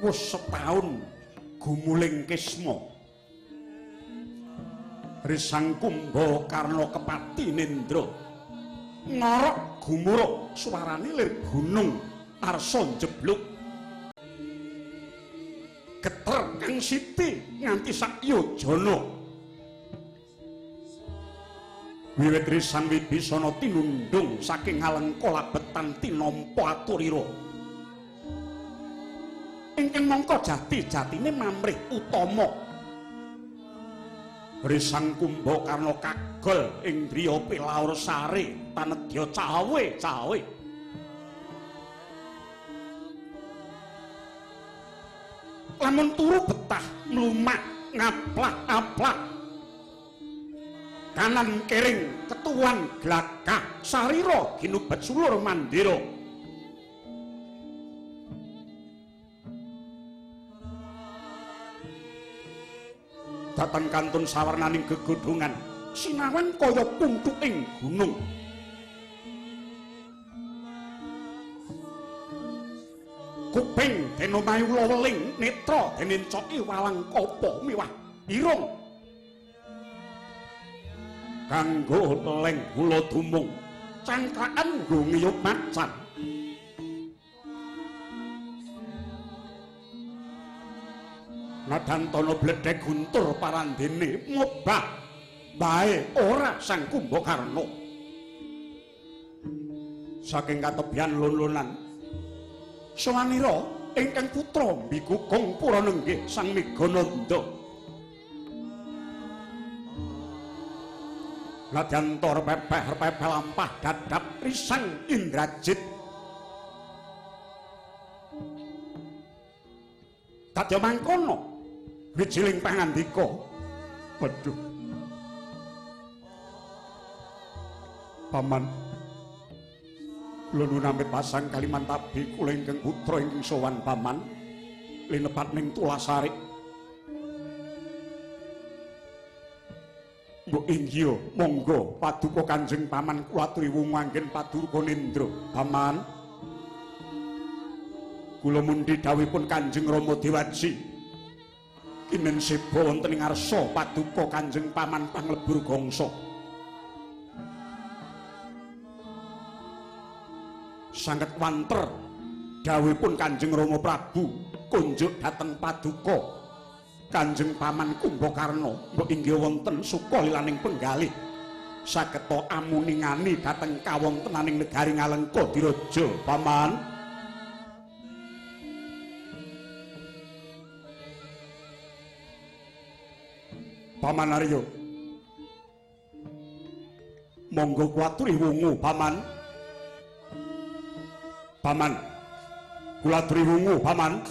Wus setaun gumuling kisma. Risang Kumbakarna kepati nendra. Ngorok gumuruk suarane lir gunung arsa njebluk. Geter kang siti nganti sak yojana. Wiwit Risang Wibisana tinundhung saking Alengka labetan tinampa aturira. Ingkang mangka jati-jatine mamrih utama. Risang Kumbakarna kagol ing griya pilaur sare tanedya cawe-cawe. Lamun turu betah mlumak ngaplak-aplak. Kanan kering ketuwan glagah sarira ginubet sulur mandira. Datan kantun sawernaning gegodhongan sinawan kaya punthuking gunung. Kuping den omahi ula weling, netra den encoki walang kapa miwah irung. Kanggo leng ula dumung, cangklakan nggo ngiyup macan. Nadantana bledhek guntur parandene mobah bae ora Sang Kumbakarna. Saking katebian lon-lonan sawanira ingkang putra Mbikukung Puranenggih Sang Megananda. Nadyanto repepeh-repepeh lampah dadap Risang Indrajit. Dadya mangkono wijiling pangandika. Waduh. Paman, kula nuwun amit pasang Kalimantabi kula ingkang putra ingkang sowan paman linepat ning Tulasari. Mbok inggih monggo paduka Kanjeng Paman kula aturi wungu anggen paduka nendra. Paman, kula mundi dawuhipun Kanjeng Rama Dewaji kinen seba wonten ing ngarsa paduka Kanjeng Paman panglebur gangsa. Sanget wanter dawuhipun Kanjeng Rama Prabu kunjuk dhateng paduka Kanjeng Paman Kumbakarna. Mbok inggih wonten suka lilaning penggalih sageta amuningani dhateng kawontenaning negari Ngalengka Diraja. Paman, Paman Arya, monggo kula aturi wungu. Paman, Paman, kula aturi wungu. Paman.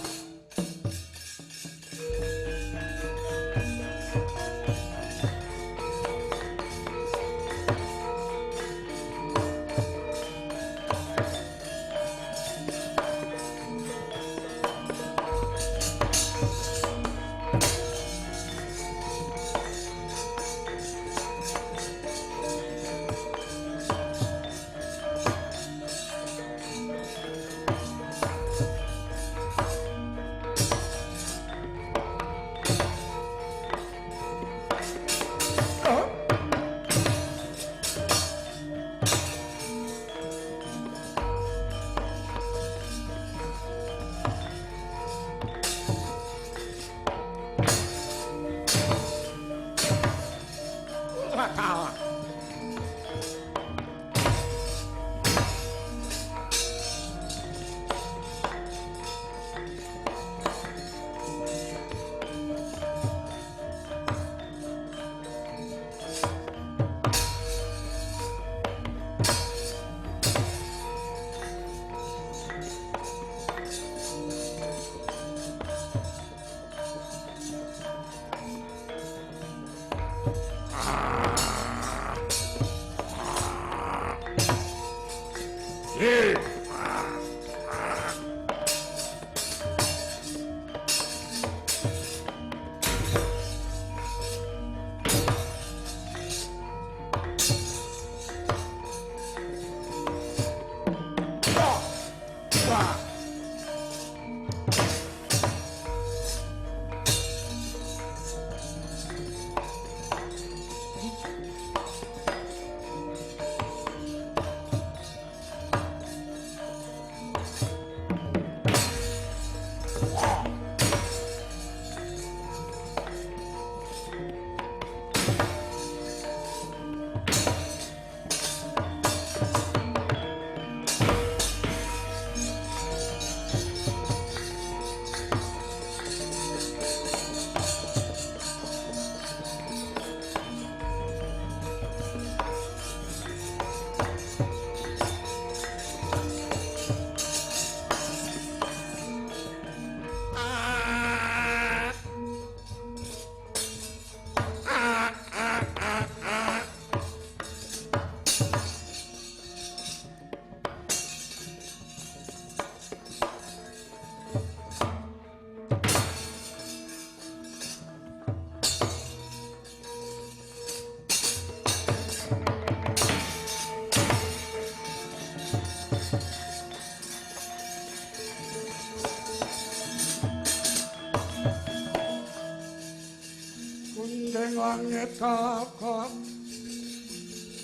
kakak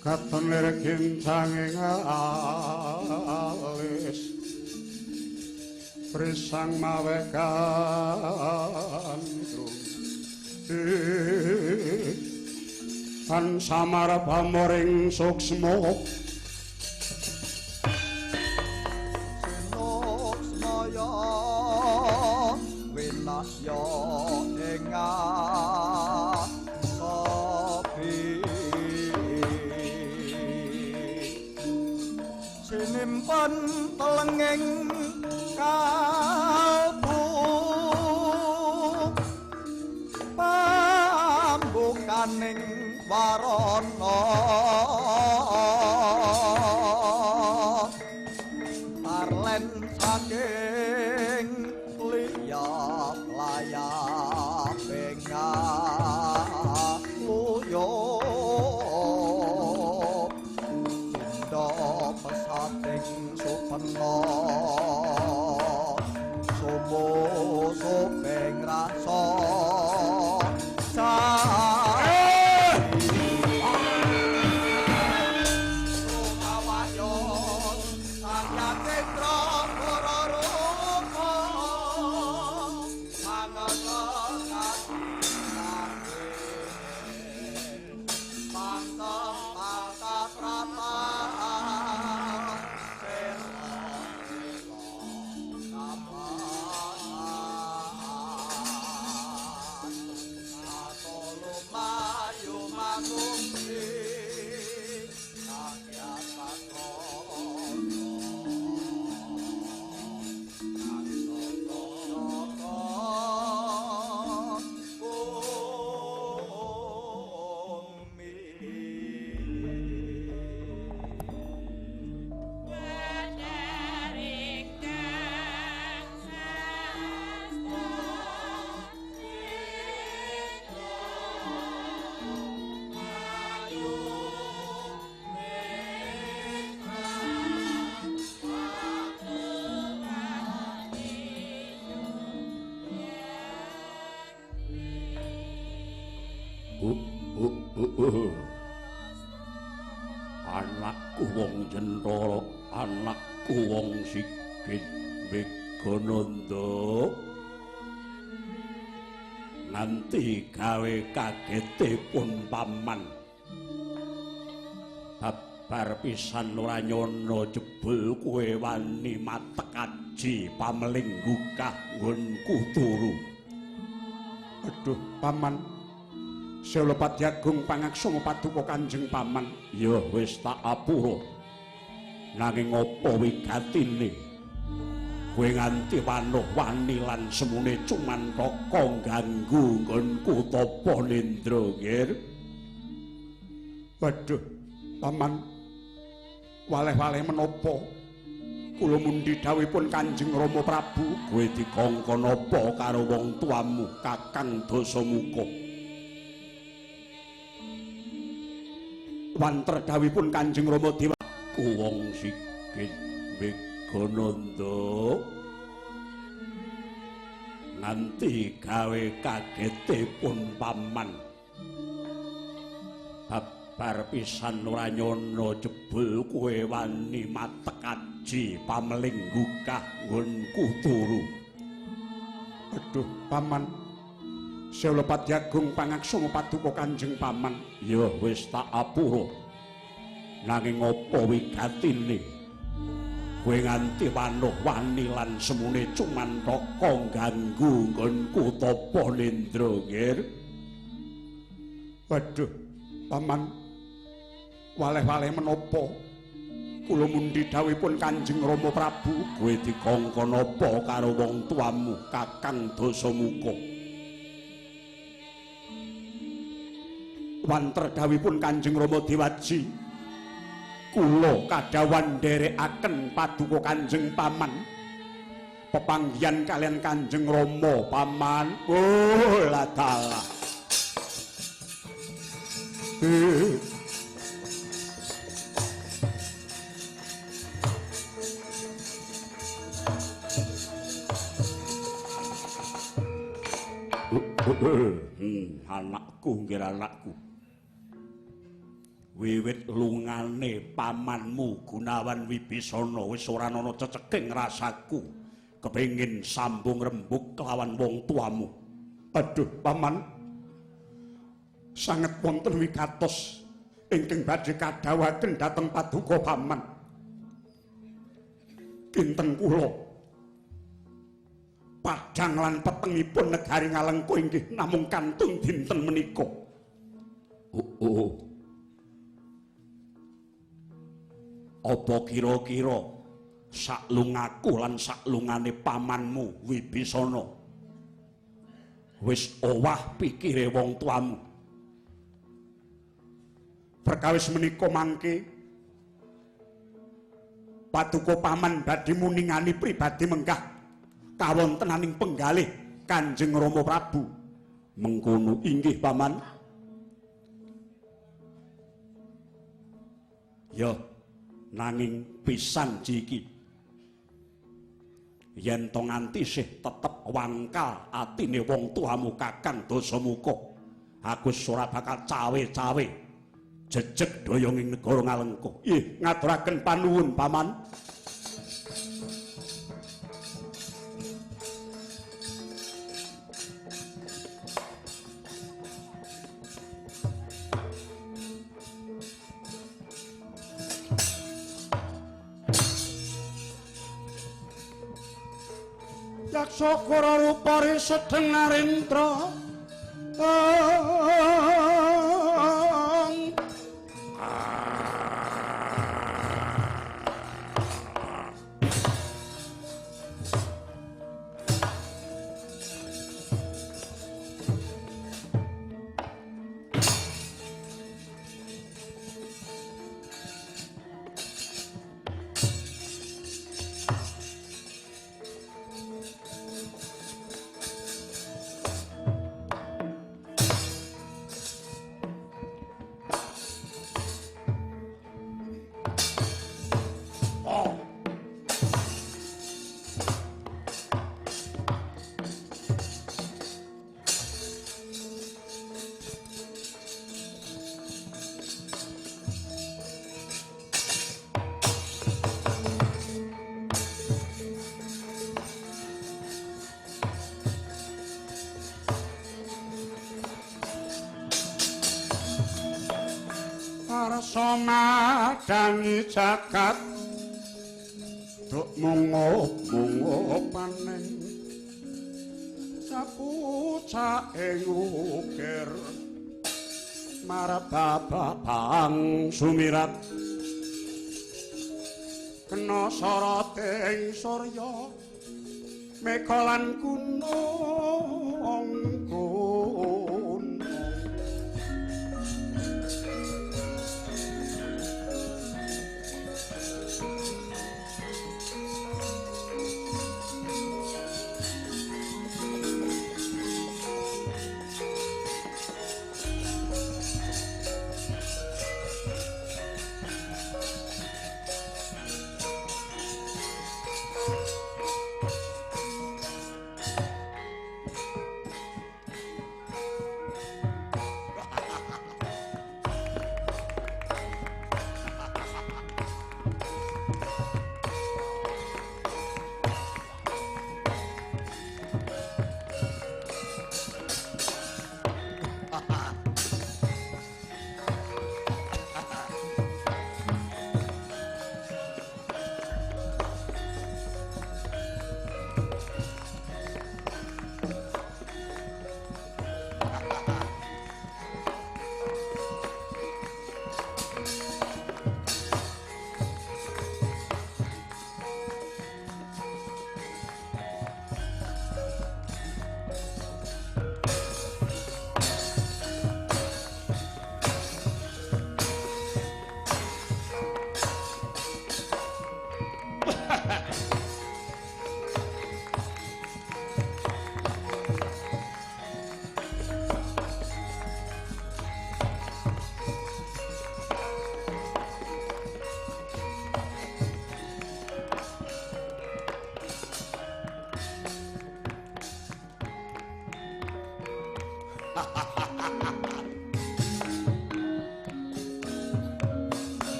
katon lir kincanging alis prisang mawe gandrung tan samar pamoring suksma sinuksmaya winasya ing asabi sinimpen telenging kalbu pambukaning warana tarlen saking liyap layap ing luyo tindha pesating supena sumo sopeng rasa Anakku wong Jentara, anakku wong Sigit Megananda nganti gawe kagete pun paman. Babar pisan ora nyono jebul kowe wani matek aji pameling gugah nggonku turu. Aduh paman, Sela Padyagung pangaksama paduka Kanjeng Paman. Ya wis tak apura. Nanging apa wigatine? Kowe nganti wanuh wani lan semune cumantaka ganggu nggonku tapa nendra, Ngir. Waduh, Paman. Waleh-waleh menapa? Kula mundi dawuhipun Kanjeng Rama Prabu, kowe dikongkon apa karo wong tuamu Kakang Dasamuka? Wanter dawuhipun Kanjeng Rama Dewa ku wong Sigit Megananda nganti gawe kagete pun paman. Babar pisan ora nyono jebul kowe wani matek aji pameling gugah nggonku turu. Aduh paman, Sela Padyagung pangaksama paduka Kanjeng Paman. Ya wis tak apura. Nanging apa wigatine? Kowe nganti wanuh wani lan semune cumantaka ganggu nggonku tapa nendra, Ngir. Waduh, Paman. Waleh-waleh menapa? Kula mundi dawuhipun Kanjeng Rama Prabu, kowe dikongkon apa karo wong tuamu Kakang Dasamuka? Wanter dawuhipun Kanjeng Rama Dewaji, kula kadhawuhan nderekaken paduka Kanjeng Paman pepanggihan kalian Kanjeng Rama Paman. Oh la dalah. Aku nggih anakku. Wiwit lungane pamanmu Gunawan Wibisana wis ora ana ceceking rasaku kepengin sambung rembug kelawan wong tuamu. Aduh, paman. Sanget wonten wigatos ingkang badhe kadhawuhaken dhateng paduka paman. Kinten kula padhang lan petengipun negari Ngalengka inggih namung kantun dinten menika. Oh. Apa kira-kira saklungaku lan saklungane pamanmu Wibisana wis owah pikire wong tuamu? Perkawis menika mangke paduka paman badhe muningani pribadi menggah kawontenaning penggalih Kanjeng Rama Prabu. Mengkono inggih paman. Ya, nanging pisan iki yen to nganti sih tetep wangkal atine wong tuamu Kakang Dasamuka, aku ora bakal cawe-cawe jejeg doyong ing negara Ngalengka. Ih, ngaturaken panuwun paman. Yaksa kara rupa risedeng narendra Somadangi jagat duk mungup-mungup panen sapucake ngukir marababang sumirat kena soroting surya meka lan gunung.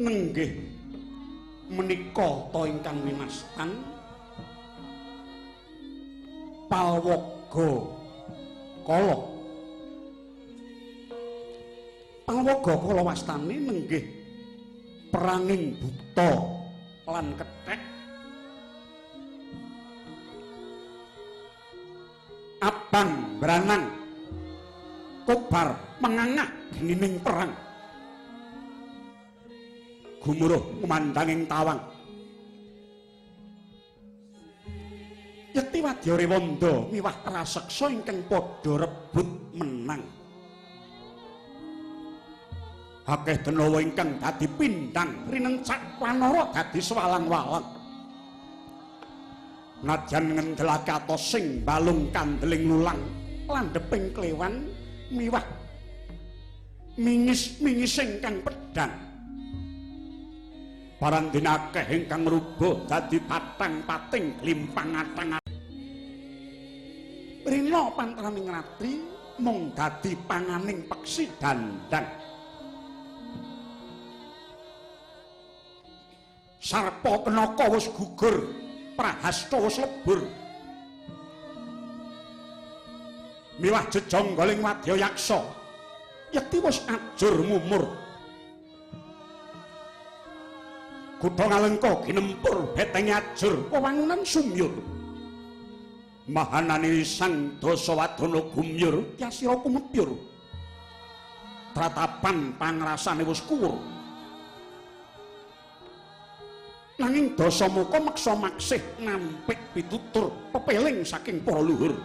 Nenggih menika ta ingkang winastan Palwaga Kala. Palwaga Kala wastane nenggih peranging buta lan kethek. Abang branang kobar mengangah genining perang. Gumuruh ngumandhanging tawang. Yekti wadya rewanda miwah raseksa ingkang padha rebut menang. Akeh denawa ingkang dadi pindhang rinencak wanara dadi swalang-walang. Najan ngendelake atos sing balung kandeling lulang landheping klewan miwah mingis-mingising kang pedhang. Parandene akeh ingkang rubuh dadi patang pating glimpang atang. Rina pantraning ratri mung dadi panganing peksi dandang. Sarpa Kenaka wis gugur, Prahasta wis lebur. Miwah jejonggoling wadya yaksa, yekti wis ajur mumur. Kutha Ngalengka ginempur betenge ajur wewangunan sumyur. Mahanane sang Dasawadana gumyur yasira kumepyur. Tratapan pangrasane wis kuwur. Nanging Dasamuka meksa maksih nampik pitutur pepeling saking para luhur.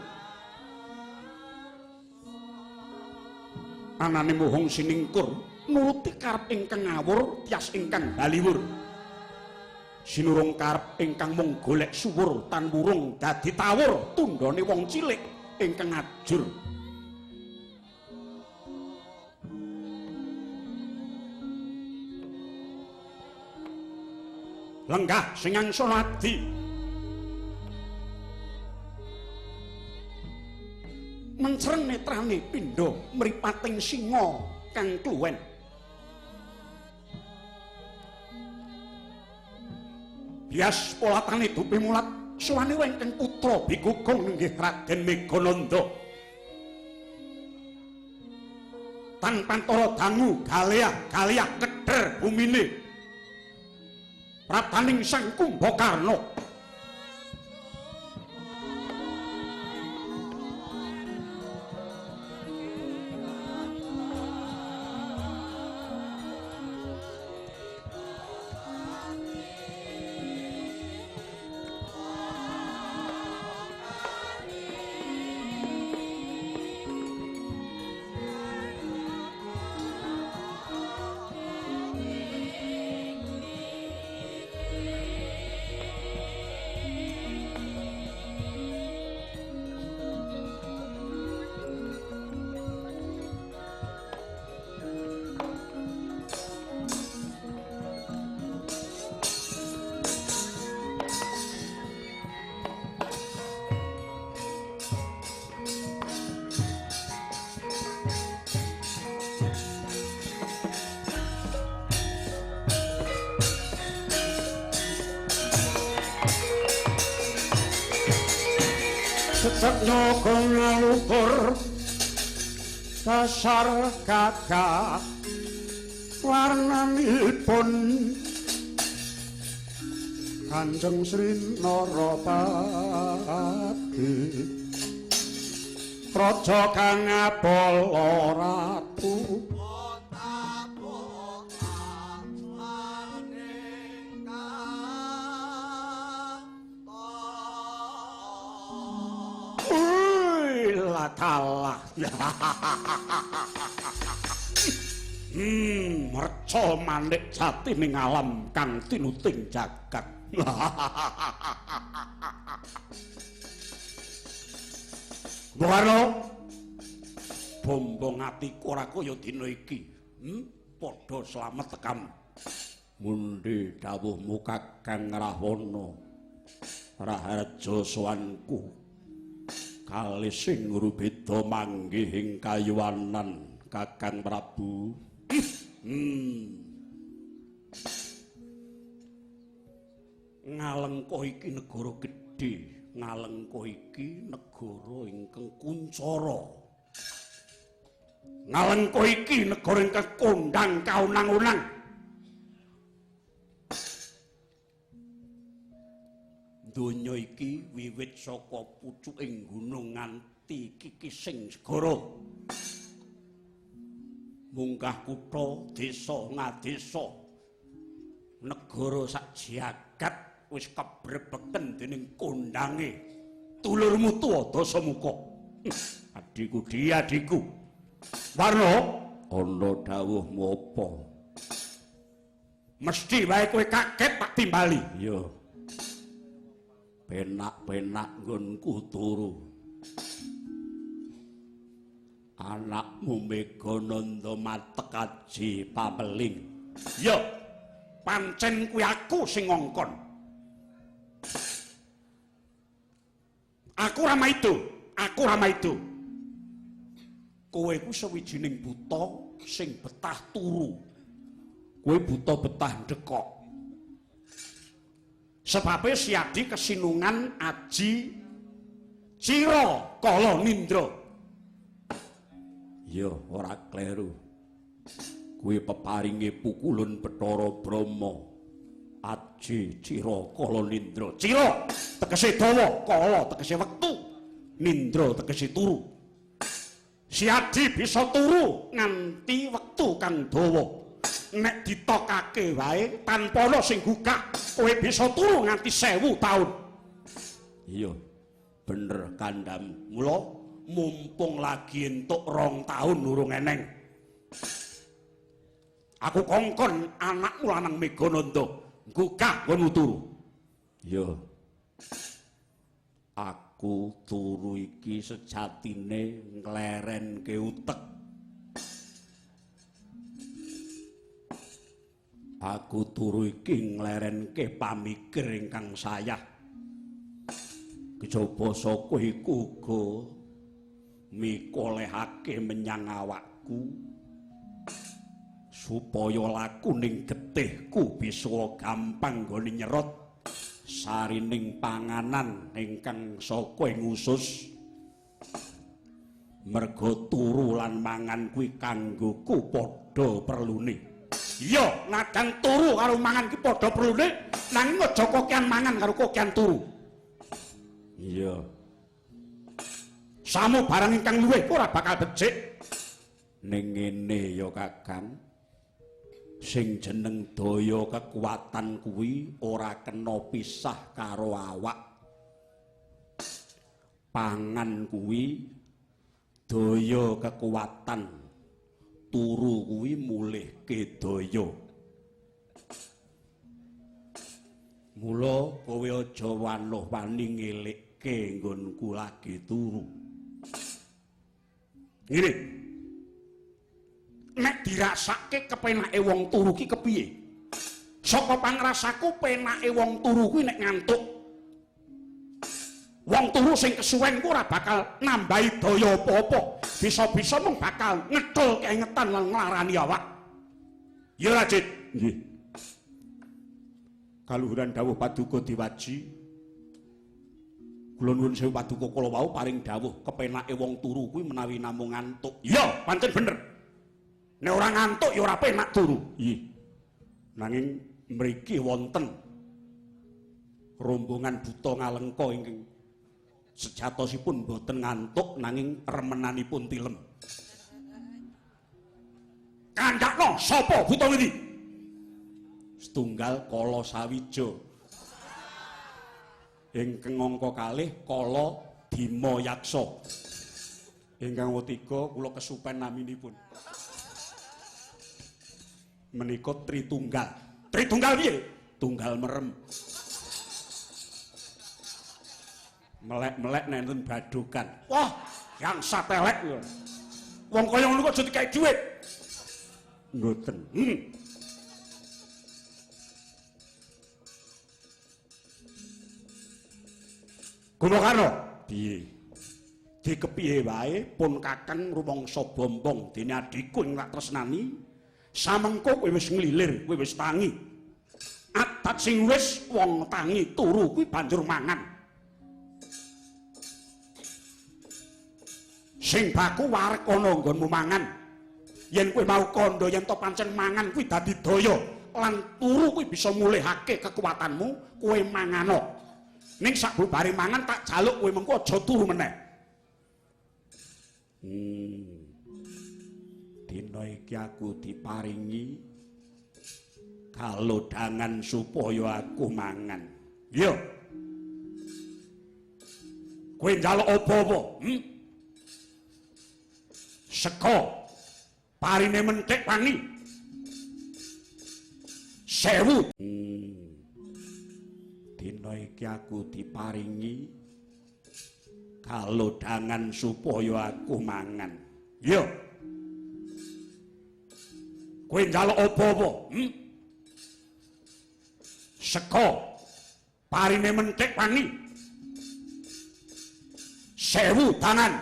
Anane muhung siningkur nuruti karep ingkang ngawur tias ingkang baliwur. Sinurung karep ingkang mung golek suwur tan wurung dadi tawur tundhone wong cilik ingkang ajur. Lenggah singangsana adi mencreng netrane pindha mripating singa kang kluwen. Bias polatane dupi mulat suwane wengkeng putra Bigugong nenggih Raden Megananda. Tan pantara dangu galeah galeah kedher bumine praptaning Sang Kumbakarna. Cecek nyogo ngaluhur dasar gagah warnanipun Kanjeng Sri Narapati raja kang abala ratu. Kalah. Merca manik jati ning alam kang tinuting jagat. Bukarno, bombong atiku ora kaya dina iki. Padha slamet tekam. Mundi dawuhmu Kakang Rahwana. Raharja sowanku. Kalih sing rubeda manggih ing kayuwanan Kakang Prabu. Ngalengka iki negara gedhe, Ngalengka iki negara ingkang kuncara. Ngalengka iki negara ingkang kondhang kaunang-unang. Donya iki wiwit saka pucuking gunung nganti kikising segara. Munggah kutha, desa, ngadesa, negara sak jagat wis kebrebeken dening kondhange tulurmu tuwa Dasamuka. Adhiku, adhiku. Warna ana dawuhmu apa? Mesti wae kowe kaget tak timbali. Iya. Penak-penak nggonku turu. Anakmu Megananda matek aji pameling. Iya. Pancen kuwi aku sing ngongkon. Aku Rama itu, aku Rama itu. Kowe ku sawijining buta sing betah turu. Kowe buta betah ndekok. Sebabe Siadi kesinungan aji Cira Kala Nindra. Ya ora kleru. Kuwi peparinge pukulun Bathara Brahma. Aji Cira Kala Nindra. Cira tegese dawa, kala tegese wektu, nindra tegese turu. Siadi bisa turu nganti wektu kang dawa. Nek ditokake wae tanpa ana sing gugah, kowe bisa turu nganti 1000 taun. Iya, bener kandham. Mula mumpung lagi entuk 2 taun urung eneng. Aku kongkon anakmu lanang Megananda gugah nggonmu turu. Iya. Aku turu iki sejatine nglerenke utek. Aku turu iki nglerenke pamikir ingkang sayah. Kejaba saka iku uga mikolehake menyang awakku supaya lakuning getihku bisa gampang nggone nyerot sarining panganan ingkang saka ing usus. Merga turu lan mangan kuwi kanggoku padha perlune. Iya, najan turu karo mangan ki padha perlune, nanging aja kokean mangan karo kokean turu. Iya. Samu barang ingkang luwih ora bakal becik. Ning ngene ya Kakang. Sing jeneng daya kekuatan kuwi ora kena pisah karo awak. Pangan kuwi daya kekuatan, turu kuwi mulihke daya. Mula kowe aja wanuh-wani ngelikke nggonku lagi turu. Ngene. Nek dirasake kepenake wong turu ki kepiye? Saka pangrasaku penake wong turu kuwi nek ngantuk. Wong turu sing kesuwen ku ora bakal nambahi daya apa-apa. Bisa-bisa mung bakal ngethul keingetan lan nglarani awak. Ya Rajit. Nggih. Kaluhuran dawuh Paduka Diwaji. Kula nuwun sewu Paduka kala wau paring dawuh kepenake wong turu kuwi menawi namung ngantuk. Iya, pancen bener. Nek ora ngantuk ya ora penak turu. Nggih. Nanging mriki wonten rombongan buta Ngalengka ingkang sejatosipun boten ngantuk nanging remenanipun tilem. Kandhakno sapa buta ngendi? Setunggal Kala Sawija. Ingkang angka kalih Kala Dima Yaksa. Ingkang ketiga kula kesupen naminipun. Menika Tritunggal. Tritunggal piye? Tunggal merem. Melek-melek nenten badogan. Wah, yang satelek. Wong kaya ngono kok aja dikek dhuwit. Mboten. Kumbakarna, piye? Dikepiye wae pun Kakang rumangsa bombong dene adhiku ing tak tresnani. Samengko kowe wis nglilir, kowe wis tangi. Adat sing wis wong tangi turu kuwi banjur mangan. Sing baku warek ana nggonmu mangan. Yen kowe mau kandha yen to pancen mangan kuwi dadi daya lan turu kuwi bisa mulihake kekuatanmu, kowe mangano. Ning sakbubare mangan tak jaluk kowe mengko aja turu meneh. Dina iki aku diparingi kalodhangan supaya aku mangan. Iya. Kowe njaluk apa-apa? Seka parine menthik wangi. 1000. Dina iki aku diparingi kalodhangan supaya aku mangan. Iya. Kowe njaluk apa-apa? Seka parine menthik wangi. 1000 tangan.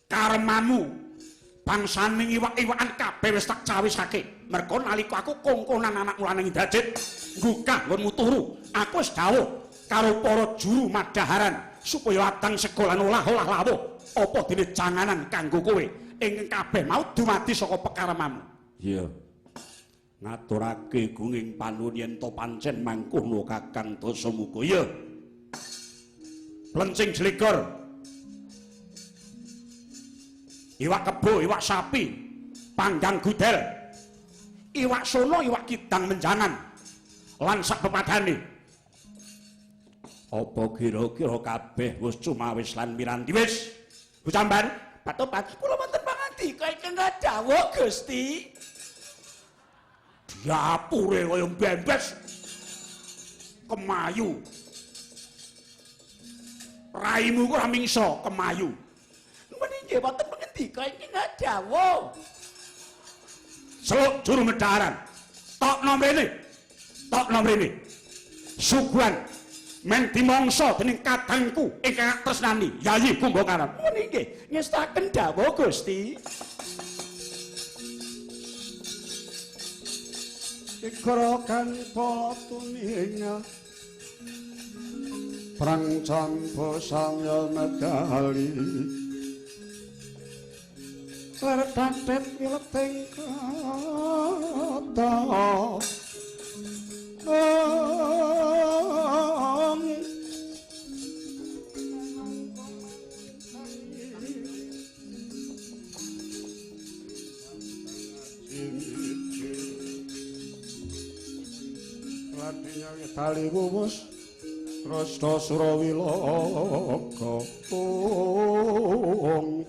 Karmamu bangsane iwak-iwakan kabeh wis tak cawisake. Merga nalika aku kongkonan anakmu lanang Indrajit nggugah nggonmu turu, aku wis dawuh karo para juru madaharan supaya adang sega lan olah-olah lawuh apa dene janganan kanggo kowe ingkang kabeh mau dumadi saka pekarmamu. Iya. Ngaturake gunging panuwun yen to pancen mangkono Kakang Dasamuka. Iya. Plencing jligor. Iwak kebo, iwak sapi, panggang gudel, iwak sono, iwak kidang menjangan, lan sak pepadane. Apa kira-kira kabeh wis cumawis lan miranti wis? Bocamban, patopat, kula wonten pangandika ingkang dawuh Gusti. Diapure kaya mbembes. Kemayu. Raimu ku ora mingsa kemayu. Nggih wonten pangandika ingkang dawuh. Seluk juru medaran. Tokno mrene. Tokno mrene. Suguhan men dimangsa dening kadangku ingkang tresnani Yayi Kumbakarna. Nggih nggih ngestaken dawuh Gusti. Ikra kanpa tuminga prang campa samya medali lertatet wileting kata tali wuwus Krasta Surawiloka tung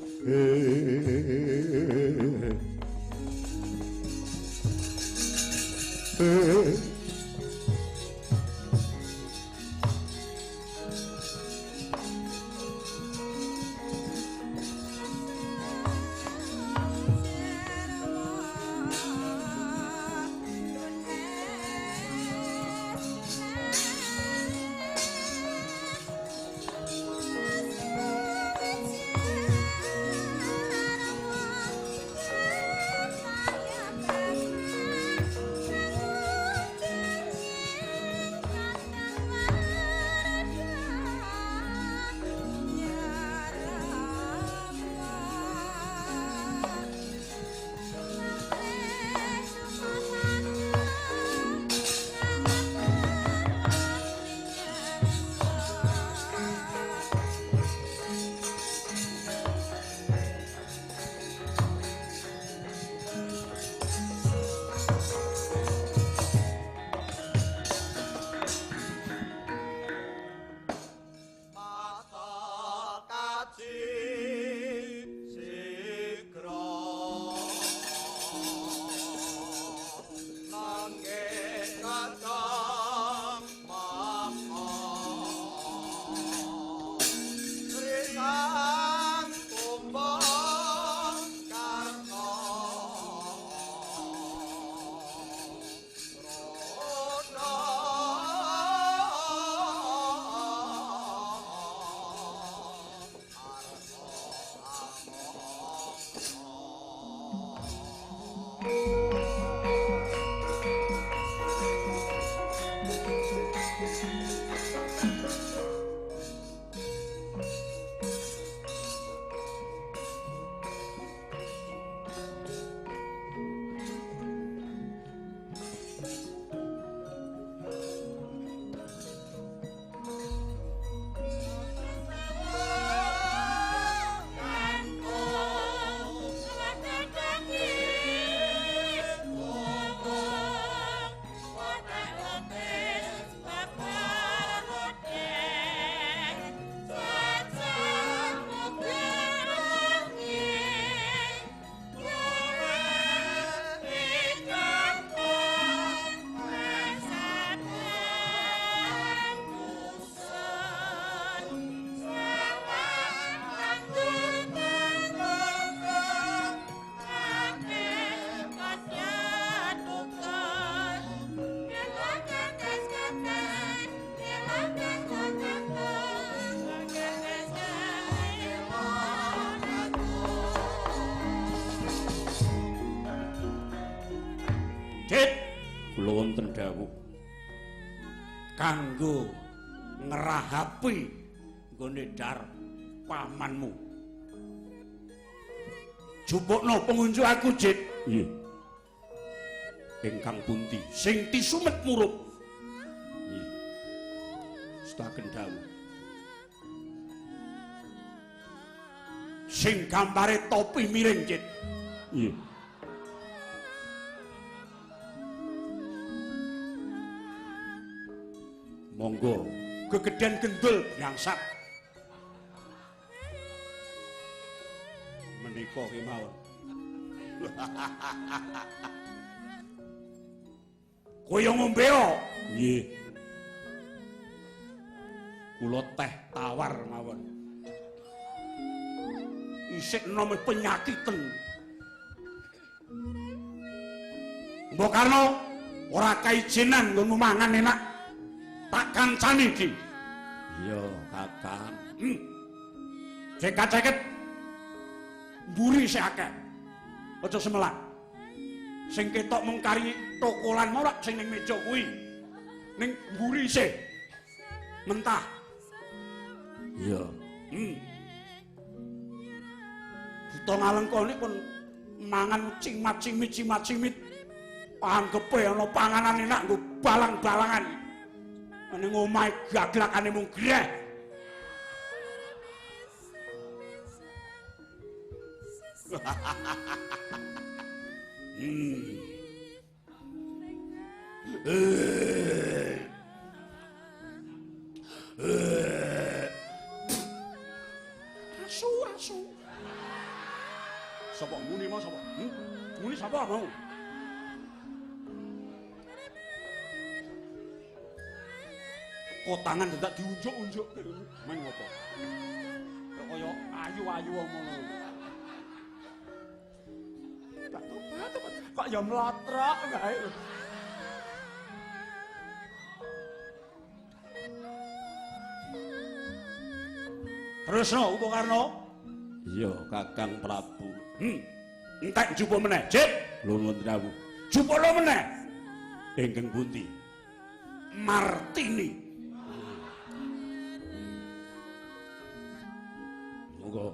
Wonten dawuh kanggo ngrahapi nggone dar pamanmu. Jupukno pengunjuk aku, Jit. Nggih. Ingkang pundi? Sing tisumet murup. Nggih. Setaken dawuh. Sing gambare topi miring, Jit. Nggih. Monggo, gegeden gendul bangsat. Menika kemawon. Kowe yo ngombe o? Nggih. Kula teh tawar mawon. Isih enom penyakiten. Mbok Karno ora kaijinan nggonmu mangan enak. Tak kancani iki. Iya, Kakang. Sing kaceket mburi sik akeh. Aja semelak. Sing ketok mung kari tokolan mau rak sing ning meja kuwi. Ning mburi sik. Mentah. Iya. Buta Ngalengka niku pun mangan cimat-cimit cimat-cimit. Anggepe ana panganan enak nggo balang-balangan. Ning omahe gaglakane mung greh. Asu asu. Sapa muni mau sapa? Muni sapa mau? Kotangan dadak diunjuk-unjuk main ngopo? Kaya ayu-ayu ngono. Kok ya mlotrok wae. Terusno Upakarna. Iya, Kakang Prabu. Entek njupuk meneh, Jit. Lho nuwun dawuh. Jupukno meneh. Ingkang pundi? Martini. Monggo.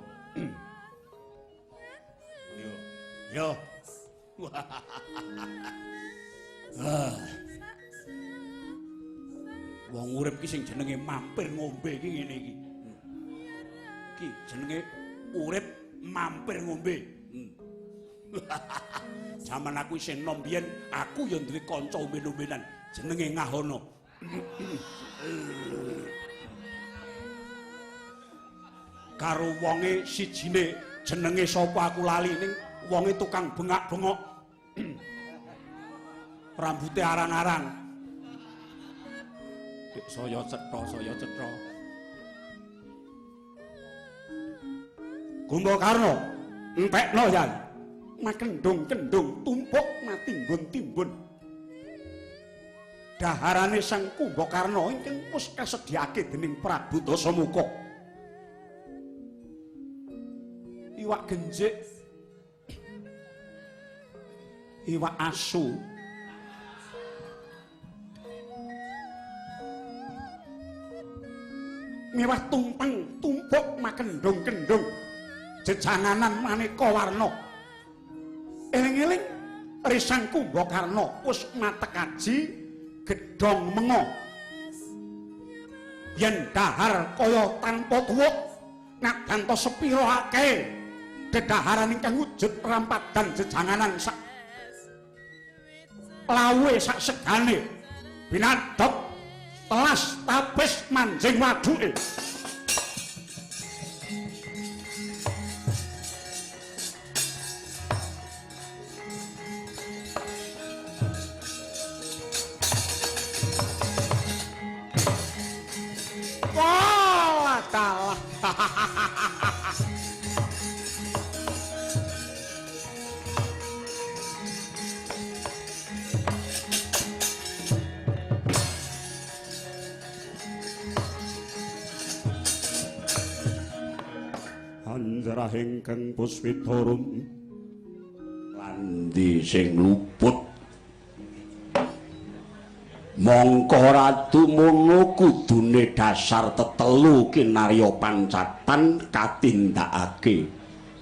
Yo. Yo. Wong urip ki sing jenenge mampir ngombe iki ngene iki. Iki jenenge urip mampir ngombe. Jaman aku isih enom biyen, aku ya duwe kanca omben-ombenan jenenge Ngahono. Karo wonge sijine jenenge sapa aku lali, ning wonge tukang bengak-bengok. Rambute arang-arang. Saya cetha, saya cetha. Kumbakarna, entekno ya. Makendung-kendung tumpuk matimbun-timbun. Daharane Sang Kumbakarna ingkang wis kasedhiyake dening Prabu Dasamuka. Iwak genjik, iwak asu, mewah tumpeng tumpuk makendung-kendung, jejanganan maneka warna. Eling-eling Risang Kumbakarna wis matekaji gedhong menga. Yen dahar kaya tanpa tuwuk ngadanto sepira akeh dedaharan ingkang wujud rampadan jejanganan sak lawe sak segane binadop telas tapis manjing waduke. Wah, dalah. Anjarah ingkang puswitarum landi sing luput. Mongko Ratu mono kudune dasar tetelu kinarya pancatan katindakake.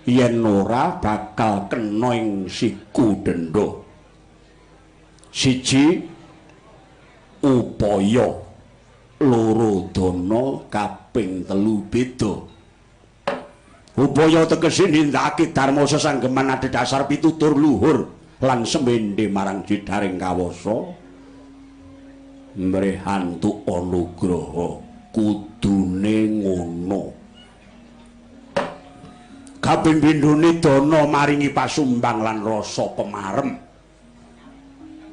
Yen ora bakal kena ing siku denda. Siji upaya, loro dana, kaping telu beda. Upaya tegese nindakake dharma sesanggeman adhedhasar pitutur luhur lan semende marang jedharing kawasa. Mrih antuk anugraha kudune ngono. Kaping pindhone dana maringi pasumbang lan rasa pemarem.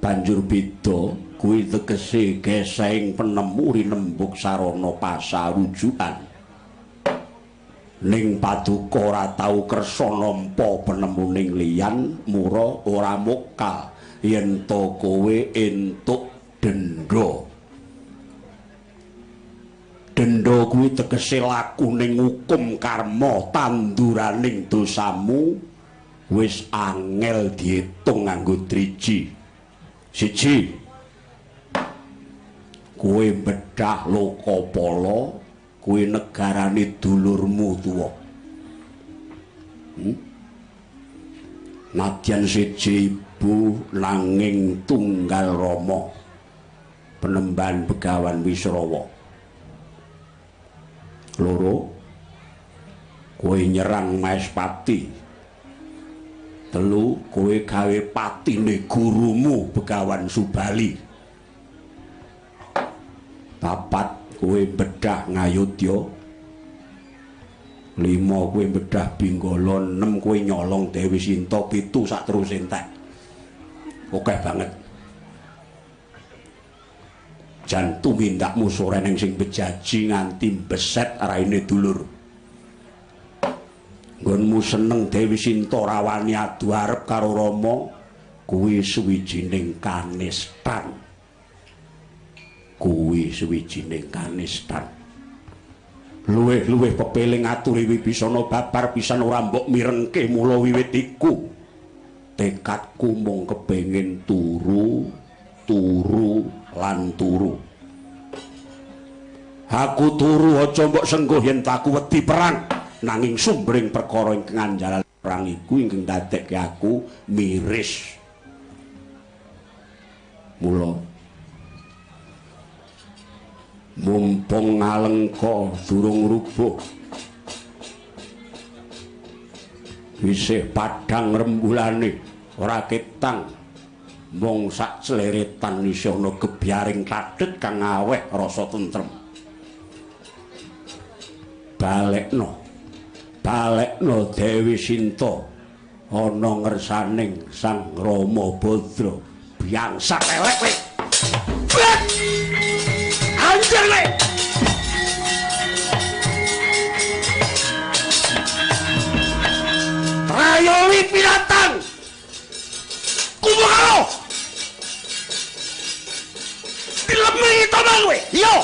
Banjur beda kuwi tegese gesehing penemu rinembug sarana pasarujukan. Ning paduka ora tau kersa nampa penemuning liyan, mura ora mokal yen to kowe entuk denda. Denda kuwi tegese lakuning hukum karma tanduraning dosamu wis angel diitung nganggo driji. Siji, kowe bedah Lokapala, kuwi negarane dulurmu tuwa. Nadyan siji ibu nanging tunggal rama, penemban Begawan Wisrawa. Loro, kowe nyerang Maespati. Telu, kowe gawe patine gurumu Begawan Subali. Papat, kowe bedah Ngayodya. Lima, kowe bedah Benggala. Enem, kowe nyolong Dewi Sinta. Pitu, sak terus entek. Akeh banget. Jan tumindakmu sore ning sing bejaji nganti beset raine dulur. Nggonmu seneng Dewi Sinta rawani adu arep karo Rama, kuwi suwijining kanistan. Kuwi suwijining kanistan. Luwih-luwih pepeling aturi Wibisana babar pisan ora mbok mirengke mula wiwit iku. Tekadku mung kepengin turu, turu lan turu. Aku turu aja mbok sengguh yen aku wedi perang, nanging sumbering perkara ingkang anjaran perang iku ingkang dadekke aku miris. Mula mumpung Alengka durung rubuh, isih padhang rembulane ora ketang, mung sak cleretan isih ana gebyaring tadhet kang aweh rasa tentrem. Balekno, balekno Dewi Sinta ana ngersaning Sang Rama Badra. Biangsak elek kowe. Anjir le. Trayoli binatang. Kumukalo. Dilemi tomang kowe. Iya.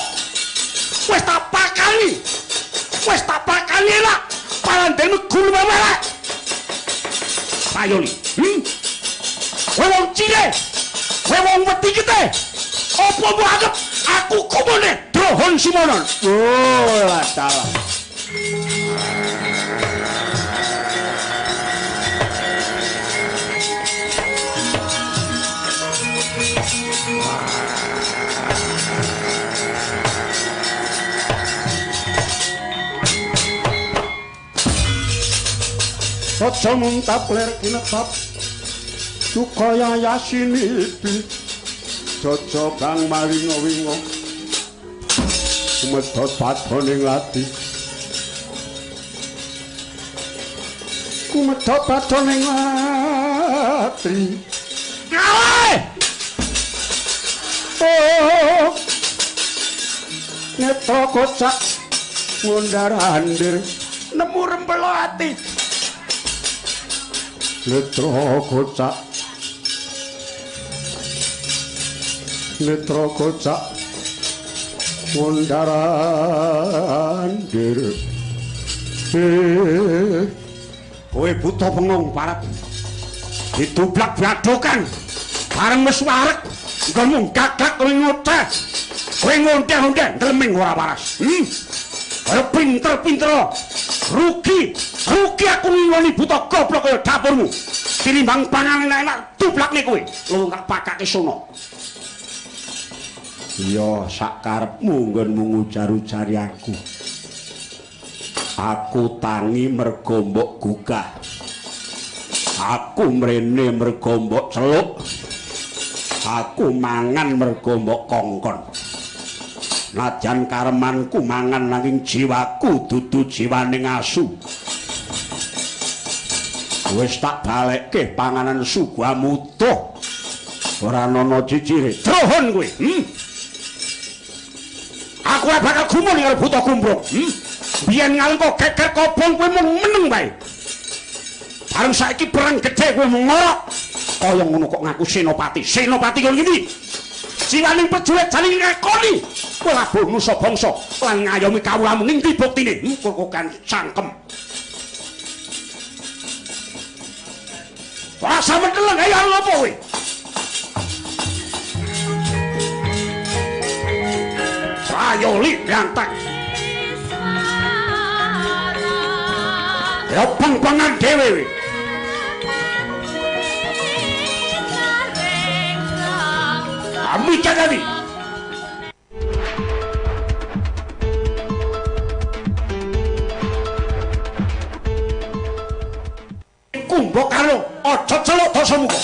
Wis tak pakani. Wis tak pakani enak. Parandene gulu elek. Trayoli. Kowe wong cile. Kowe wong wedi kete. Apa mbok anggap aku kumune Drohon Simonon? Oh, dalah. Aja muntap ler kinetap sukaya yasinipi jaja kang maringa-winga kumedhot badoning lati kumedhot badoning lati Ngawe oh netra kocak ngundar-andir nemu rempelo ati. Netra kocak netra kocak ngundar-andir. Kowe buta bengong parap ditublak badokan bareng wis wareg Nggonmu gagak kowe ngoceh. Kowe ngonteh-onteh ndleming ora waras. Kaya pinter-pinter. Rugi, rugi aku ngingoni buta goblok kaya dapurmu. Tinimbang panganan enak-enak dublakne kowe. Lu tak pakake sono. Iya, sak karepmu nggonmu ngujar-ujari aku. Aku tangi mergo mbok gugah. Aku mrene mergo mbok celuk. Aku mangan mergo mbok kongkon. Najan karemanku mangan nanging jiwaku dudu jiwaning asu. Wis tak balekke panganan suguhamu utuh. Ora ana cicire. Trohon kowe. Aku ora bakal gumun karo buta kumprung. Biyen ngalengka geger kobong kowe mung meneng wae. Bareng saiki perang gedhe kowe mung ngorok. Kaya ngono kok ngaku senopati. Senopati kono iki. Jiwaning prajurit jane ngakoni. Kowe labuh nusa bangsa lan ngayomi kawulamu ning ndi buktine? Kok kan cangkem. Ora sampe teleng ayo ngopo kowe? Ayo li lantak. Ya pang-pangan dhewe kowe. Amika tadi. Kumbakarna aja celuk dasamuka.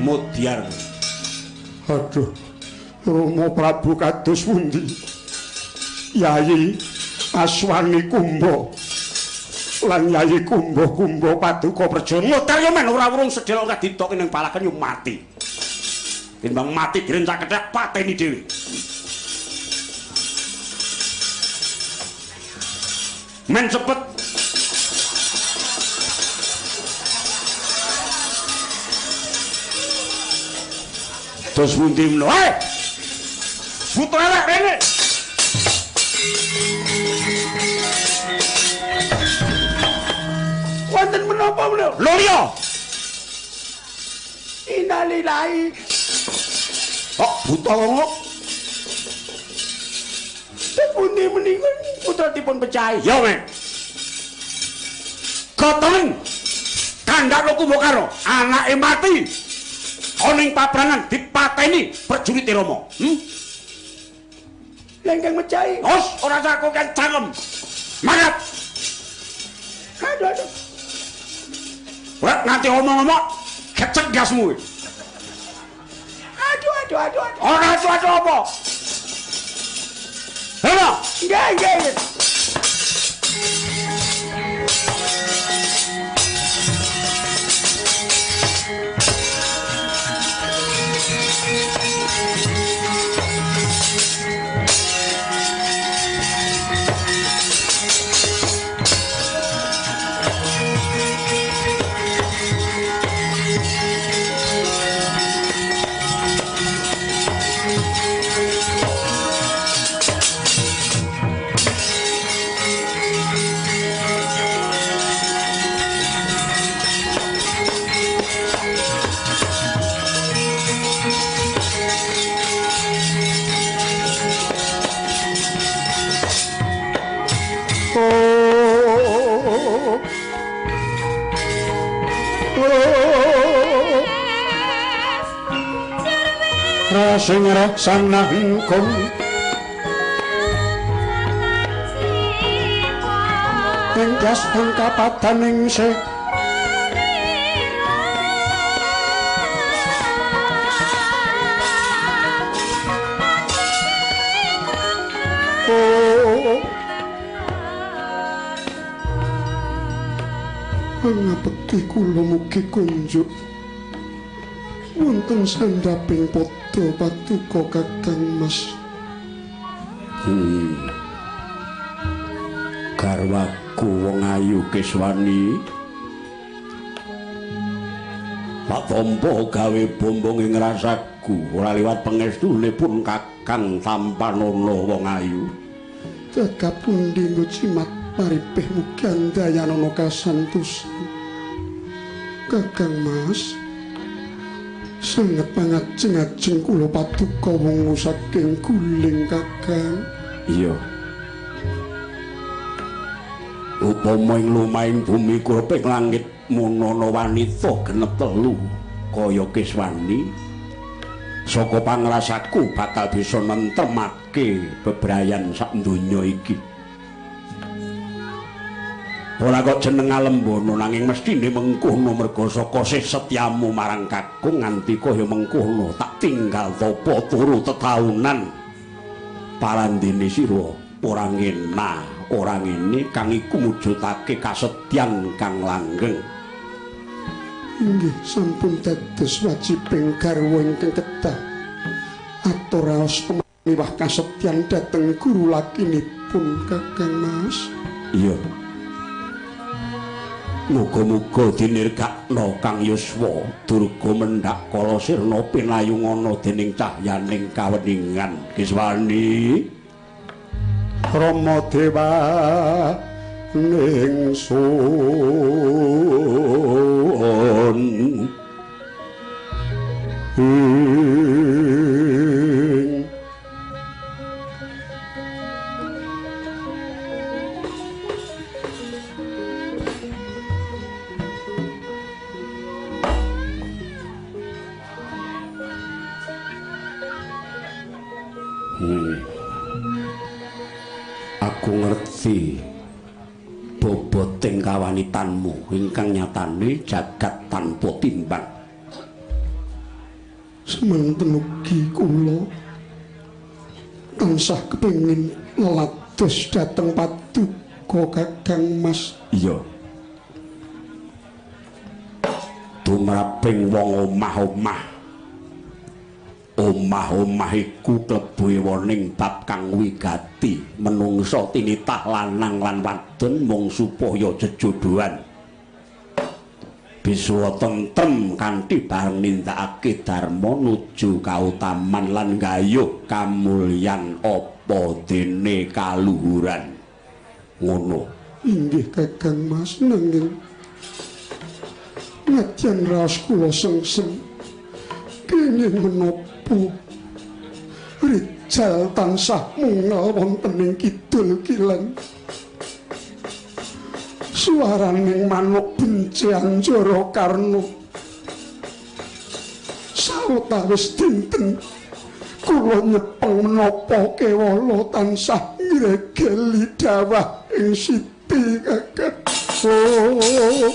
Mudyar. Aduh, Rama Prabu kados pundi? Yayi Aswani Kumba lan Yayi Kumba Kumba paduka Praja ngotar yo men ora wurung sedhela ora ditoki ning palakan yo mati. Timbang mati direncak kethek pateni dhewe. Men cepet. Terus pundi meno? Hei! Buta elek rene. Wonten menapa menika? Lho liya. Innalillahi. Kok buta ngono? Pundi menika putra dipun pecahi? Ya men. Gotong kandhakno Kumbakarna, anake mati. Ana ing paprangan dipateni prajurit Rama. Lha ingkang mecahi? Os, ora usah koken cangkem. Mangkat. Aduh aduh. Ora nganti omong-omong kecek gasmu. Aduh aduh aduh aduh. Ora aduh aduh apa? Halo. Nggih nggih. Sing rasanahkung Ing dastan kapadaning sih. Oh, pangabekti kula mugi kunjuk wonten sandhaping padha paduka Kakang Mas. Garwaku wong ayu Kiswani, tak tampa gawe bombong ing rasaku ora liwat pangestune pun Kakang tampanana wong ayu. Jaga pundi ngucimat paripih mugi andayanana kasantosan. Kakang Mas, sanget pangajeng-ajeng kula paduka wungu saking guling Kakang. Iya. Upama ing lumahing bumi kureping langit munana wanita genep telu kaya Kiswani, saka pangrasaku bakal bisa nentremake bebrayan sak donya iki. Ora kok jeneng Alembana nanging mesthine mengkono merga saka sih setyamu marang kakung nganti kaya mengkono tak tinggal tapa turu tetaunan. Parandene sira ora ngena, ora ngene kang iku mujudake kasetyan kang langgeng. Inggih sampun dados wajibing garwa ingkang kedah atur raos pemiwah kasetyan dhateng guru lakinipun Kakang Mas. Iya. Muga-muga dinirgakna Kang Yuswa durga mendhak kala sirna pinayungana dening cahyaning kaweningan Kiswani. Rama Dewa ningsun ing Aku ngerti boboting kawanitanmu ingkang nyatane jagat tanpa timbang. Semanten ugi kula tansah kepengin lelados dhateng paduka Kakang Mas. Iya. Tumraping wong omah-omah. Omah-omah iku klebu ewoning bab kang wigati, menungsa tinitah lanang lan wadon mung supaya jejodhoan bisa tentrem kanthi bareng nindakake dharma nuju kautaman lan gayuh kamulyan apa dene kaluhuran. Ngono. Inggih Kakang Mas, nanging nadyan raos kula sengsem kenging menapa rijal tansah mungal wonten ing kidul kilen. Suaraning manuk benci Anjara Karna sawetawis dinten kula nyepeng menapa kewala tansah ngregeli dawah ing siti Kakang. Oh.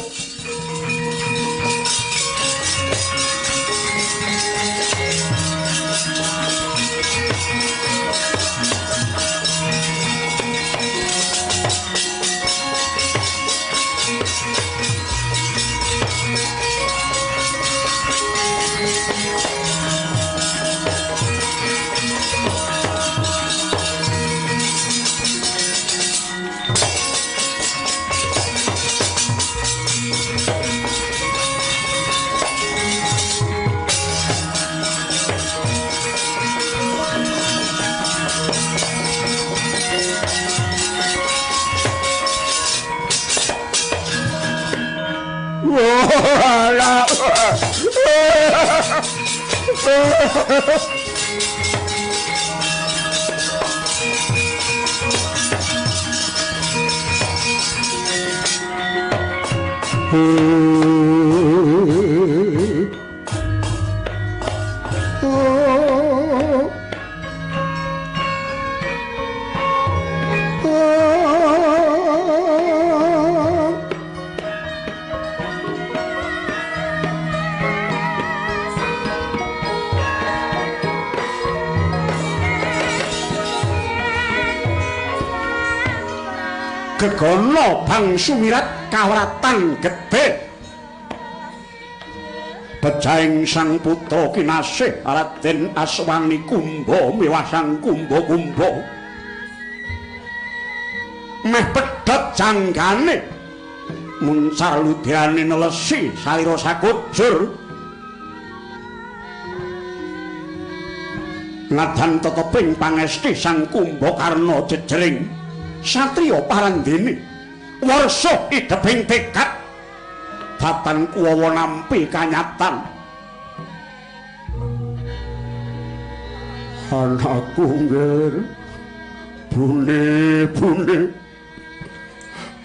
Gegana bangsu mirat kawratan gedhe. Bejahing sang putra kinasih Raden Aswani Kumba miwah sang Kumba-kumba. Meh pedhot janggane muncar ludyane nelesi salira sakujur. Ngadan teteping pangesti sang Kumbakarna jejering satriya parandene warsa ideping tekad datan kuwawa nampi kanyatan. Anakku nggir, bune bune,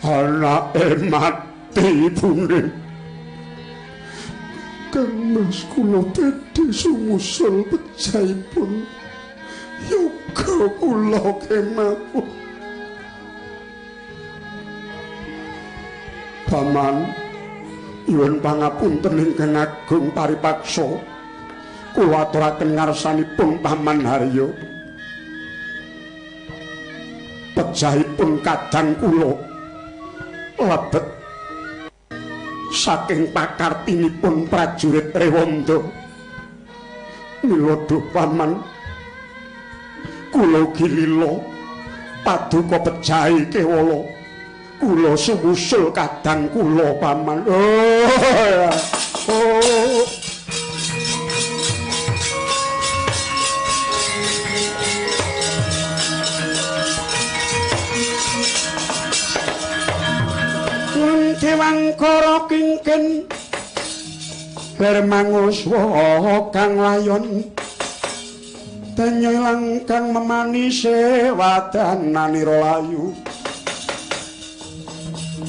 anake mati bune. Kang Mas kula badhe sumusul pejahipun yoga kula kemawon. Paman, nyuwun pangapunten ingkang agung paripaksa kula aturaken ngarsanipun Paman Haryo. Pejahipun kadang kula lebet saking pakartinipun prajurit Rewanda. Mila duh Paman, kula ugi lila paduka pejahi kewala. Kula sumusul kadang kula Paman. Oh, oh. Dewangkara kingkin lir manguswa kang layon danya ilang kang memanise wadananira layu.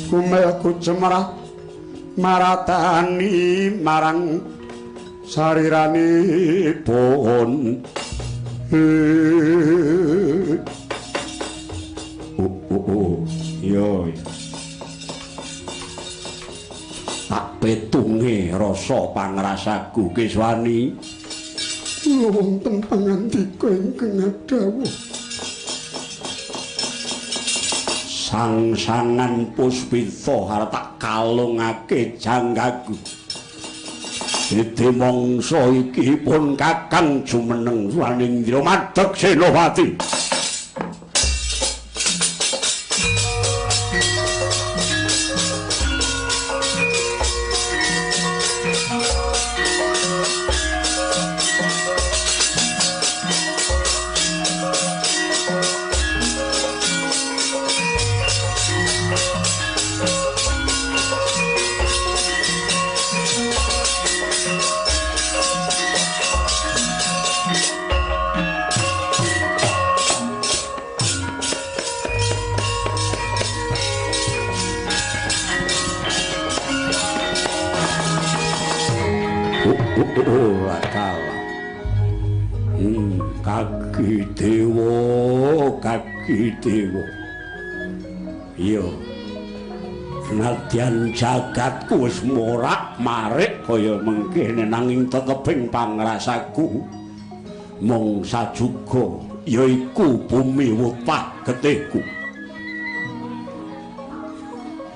Kumel kucemrah maratani marang sariranipun. Oh, oh, oh. Yo. Tak petunge rasa pangrasaku Kiswani. Kula wonten pangandika ingkang adhawuh. Sang-sangan puspita arep tak kalungake janggaku. Dadi mangsa iki pun Kakang jumeneng Wanindra madeg Senopati. Kaki dewa, kaki dewa. Iya. Nadyan jagatku wis morak-marik kaya mengkene nanging teteping pangrasaku mung sajuga yaiku bumi wutah getihku.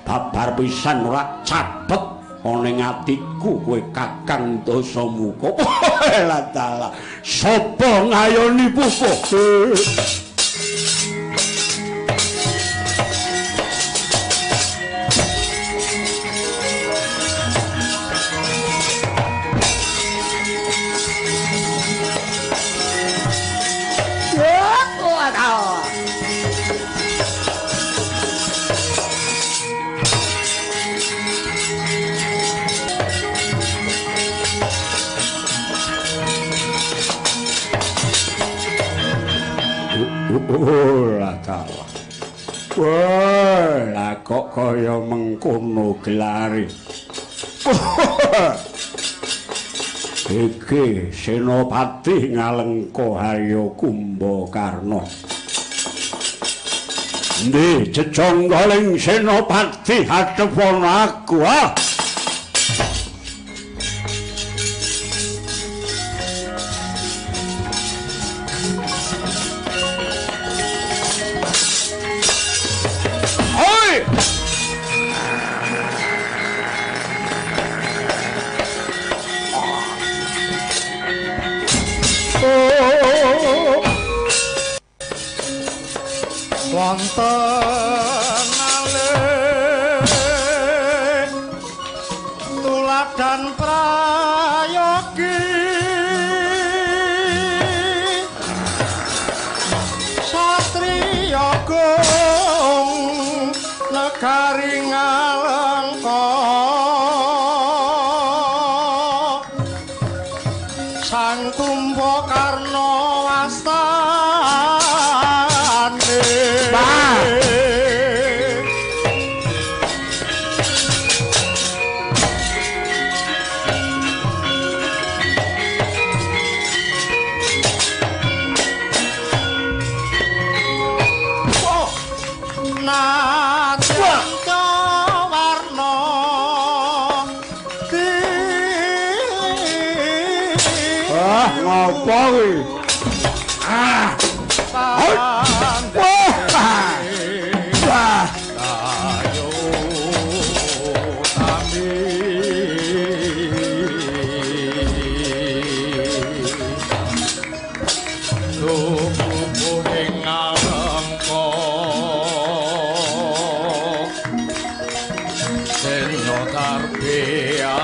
Babar pisan ora cabet ana ing atiku kowe Kakang Dasamuka. Lah dalah, sapa ngayoni pupuh? Wah, lah kok kaya mengkono gelare. Iki Senopati Ngalengka Harya Kumbakarna. Endi jejonggoling Senopati hadepana aku, ah? Oi! Wonten malih tuladan prayogi satriya gung negari Ngalengka Sang Kumbakarna wastane. Ngopo kuwi? Ah. Wah. Wah. Ayo tami tubuh ing Ngalengka senya tarbiyato.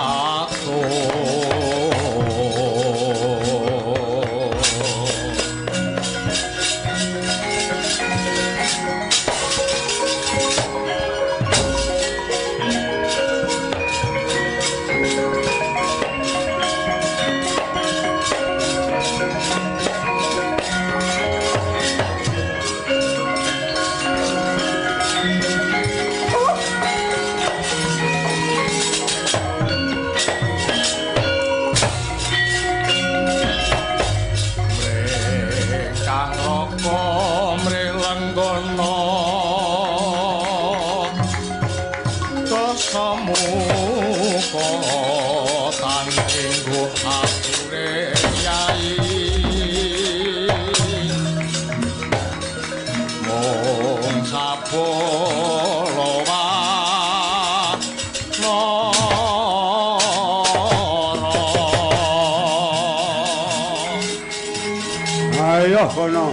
Ayo kono.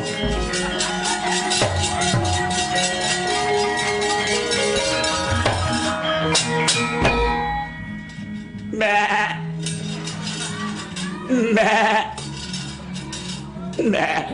Mbak. Mbak. Mbak.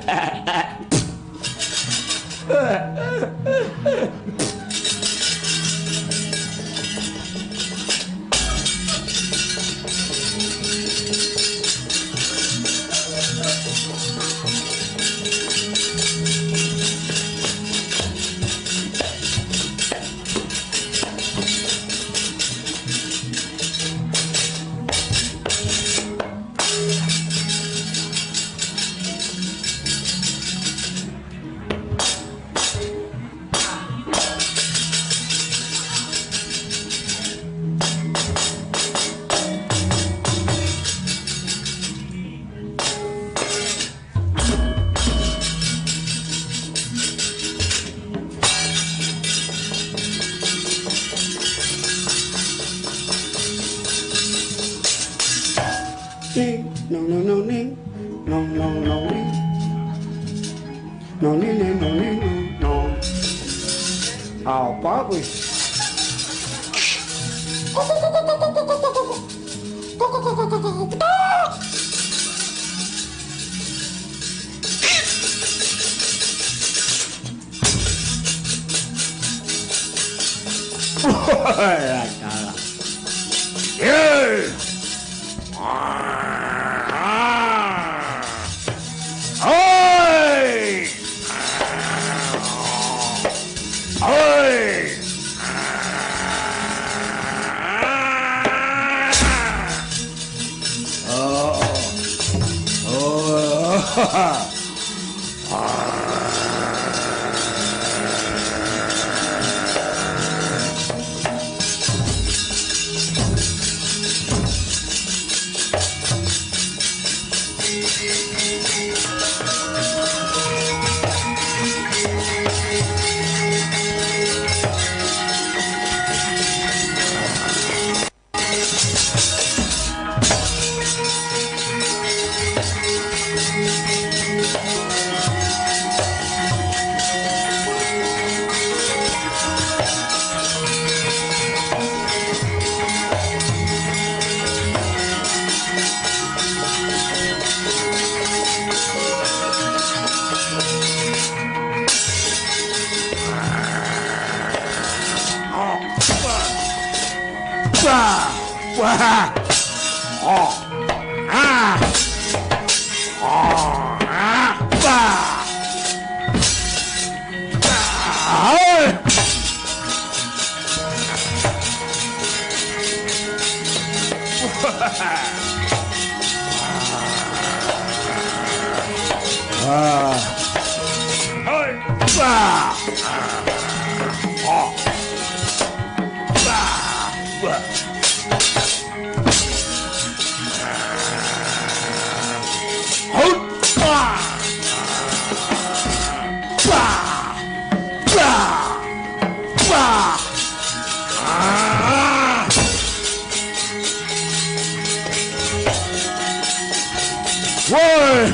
Ning nong nong nong ning nong nong nong ning nong ning ning nong ning nong. Apa kuwi? Wah, Yeay! Oi! Oi! Oh. Oh. Wah. Oh. Ah. Oh. Ah. Wah. Ah. Ah. Hoi. Wah. Oh. Wah. Wah. Wah. Wah. Wah. Wah. Ah. Woi.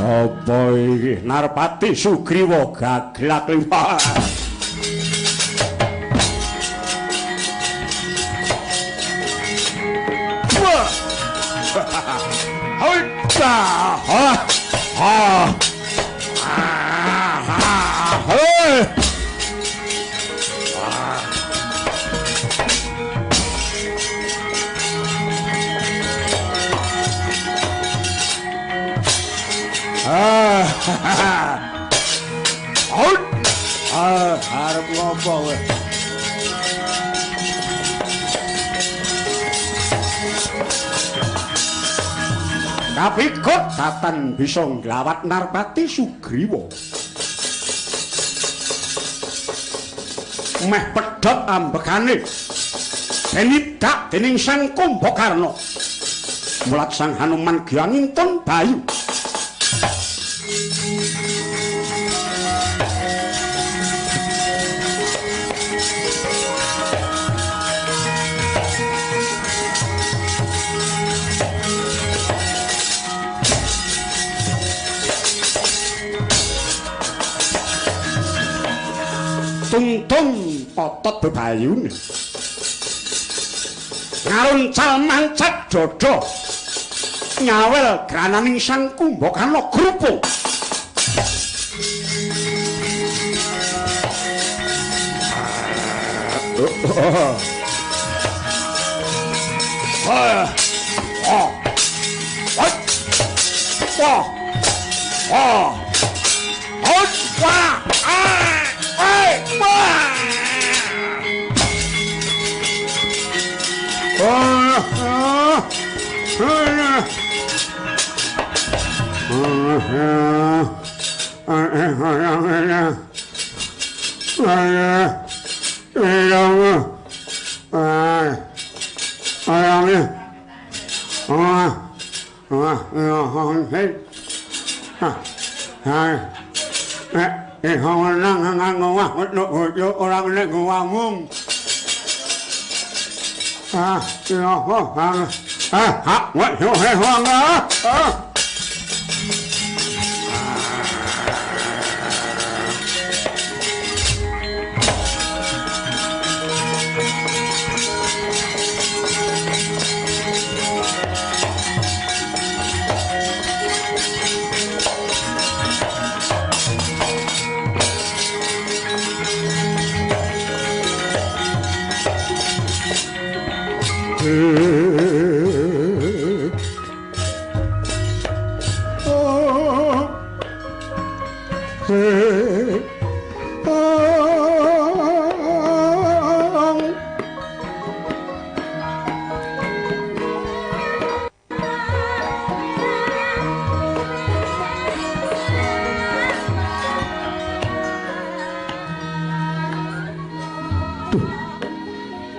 Apa iki Narpati Sugriwa gaglak liwat. Wah. Hoi. Ha. Ha. Hoi. Ah. Ah, arep ngopo kowe? Kapikut datan bisa nglawat Narpati Sugriwa. Meh pedhot ambekane. Den idak dening Sang Kumbakarna. Mulat Sang Hanuman gyangintun bayu. Tuntung otot bebayune ngaruncal mancet dada nyawel grananing Sang Kumbakarna grupung.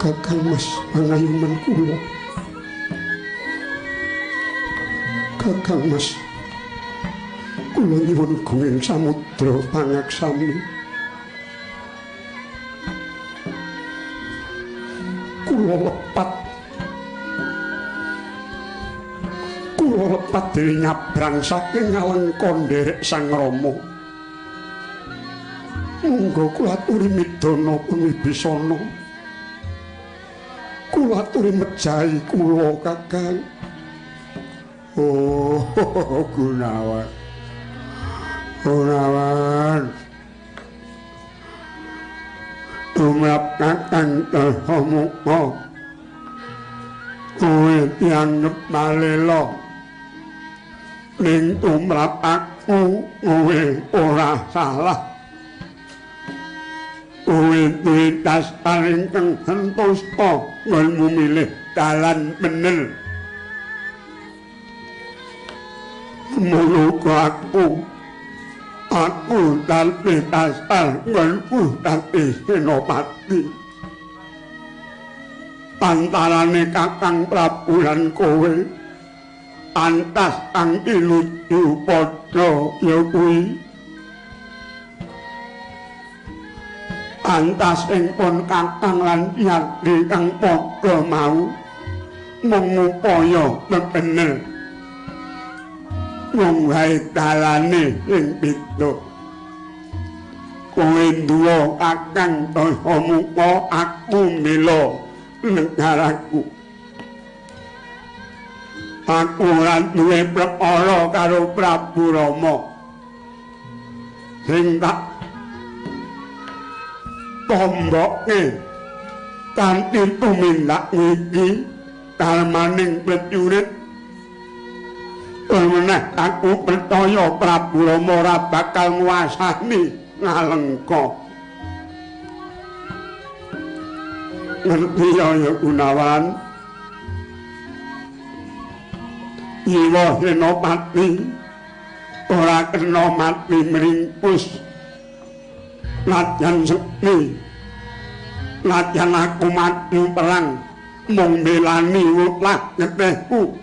Kakang Mas pangayuman kula. Kakang Mas, kula nyuwun gunging samudra pangaksami. Kula lepat. Kula lepat dhewe nyabrang saking Alengka nderek Sang Rama. Monggo kula aturi midana pun Wibisana. Kula aturi mejahi kula Kakang. Oh, Gunawan. Gunawan. Tumrap Kakang Dasamuka. Kowe dianggep malela. Ning tumrap aku kowe ora salah. Kowe duwe dasar ingkang sentosa nggonmu milih dalan bener. Muluka aku dadi dasar nggonku dadi senopati. Antarane Kakang Prabu lan kowe antas kang tinuju padha ya kuwi. Antas ing pun Kakang lan Yadi kang padha mau mung upaya bener mung wae dalane sing beda. Kowe duwa Kakang Dasamuka, aku mila negaraku. Aku ora duwe perkara karo Prabu Rama. Sing tak tomboke kanthi tumindak iki darmaning prajurit. Meneh aku percaya Prabu Rama ora bakal nguasani Ngalengka. Ngerti ya Gunawan? Jiwa Senopati ora kena mati mringkus. Nadyan sekti, nadyan aku mati perang mung melani wutlah getihku.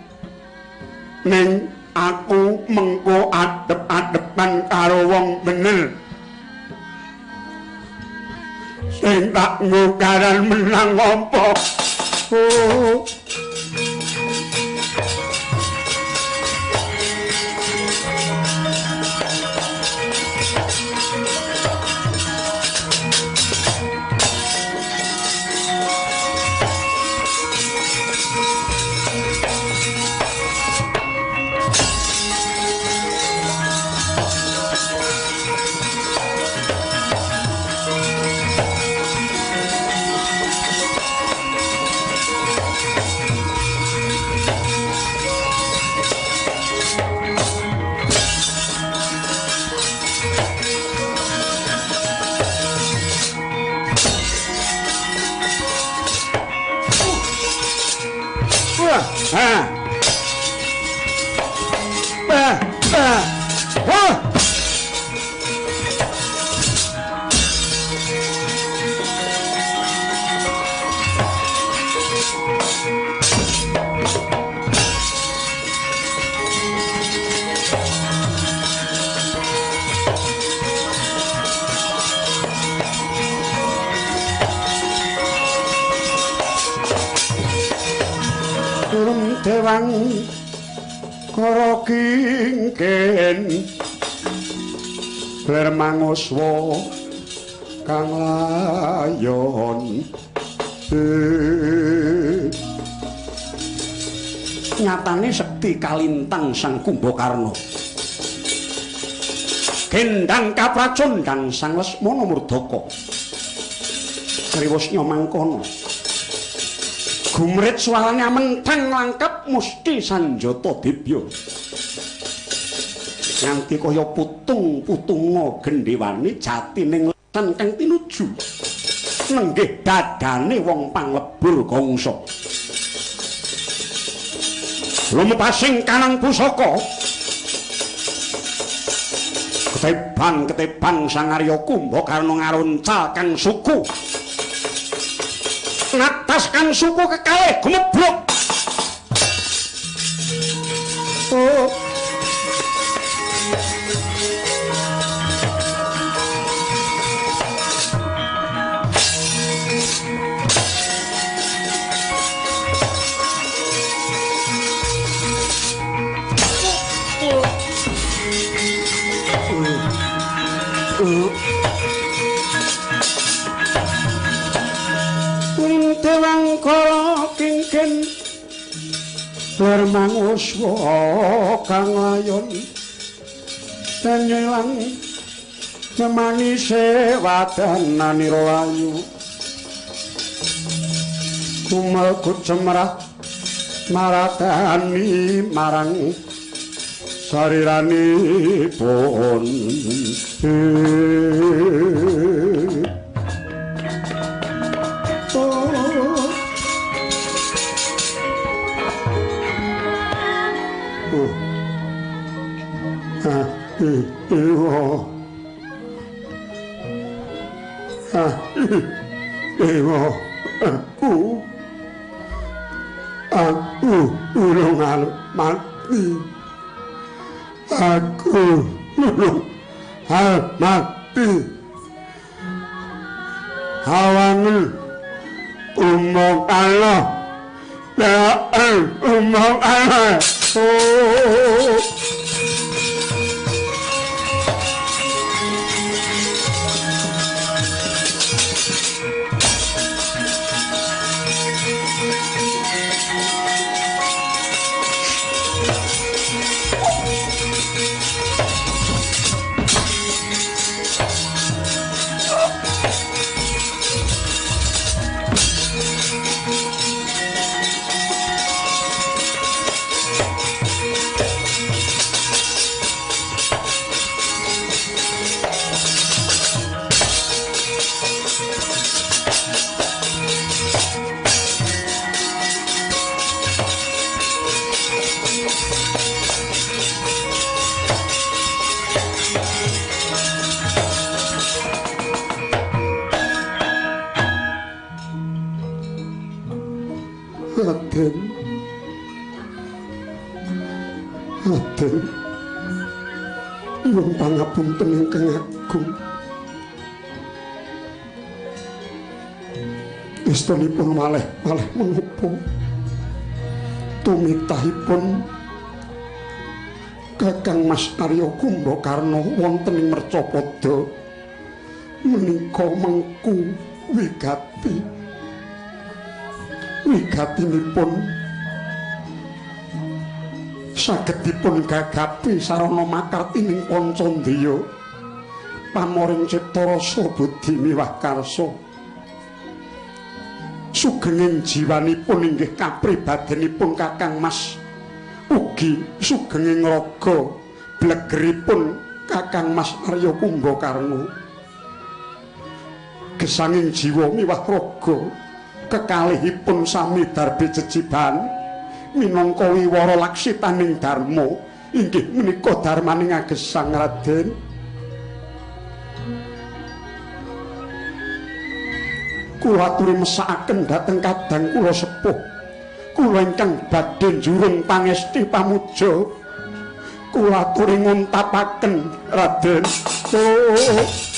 Ning aku mengko adep-adepan karo wong bener. Sing tak nggo karan menang apa? Oh. Ha. Ba, ba. Wah. Dewang kara kingken ler manguswa kang layon. Nyatane sekti kalintang Sang Kumbakarna gendang kapracundang Sang Lesmana murdaka kriwus nyomangkana gumrit suarane amenthang langkap musti sanjata dibya nganti kaya putung-putunga gendhewane jatining lesan kang tinuju nenggih dadane wong panglebur gongso. Lumepasing kanang pusaka ketebang-ketebang Sang Arya Kumbakarna ngaruncal kang suku ngatas kang suku kekalih gumebluk. Oh. Dewangkara kingkin lir manguswa kang layon tenyelang memangise wadananira layu kumelgut cemrah maradani marang sariranipun. Aku urung arep mati. Aku urung arep mati. Hawangen umong Allah. Umong Allah. Oh. Raden, Raden, nyuwun pangapunten ingkang agung. Estunipun malih-malih menapa tumitahipun Kakang Mas Arya Kumbakarna wonten ing Mercapada menika mengku wigati. Wigatinipun saged dipun gagapi sarana makartining pancandriya pamoring cipta rasa budi miwah karsa. Sugenging jiwanipun inggih kapribadenipun Kakang Mas, ugi sugenging raga blegeripun Kakang Mas Arya Kumbakarna. Gesanging jiwa miwah raga kekalihipun sami darbe jejiban minangka wiwara laksitaning dharma inggih menika dharmaning agesang Raden. Kula aturi mesakaken dhateng kadang kula sepuh kula ingkang badhe njurung pangesti pamuja kula aturi nguntapaken Raden. Oh.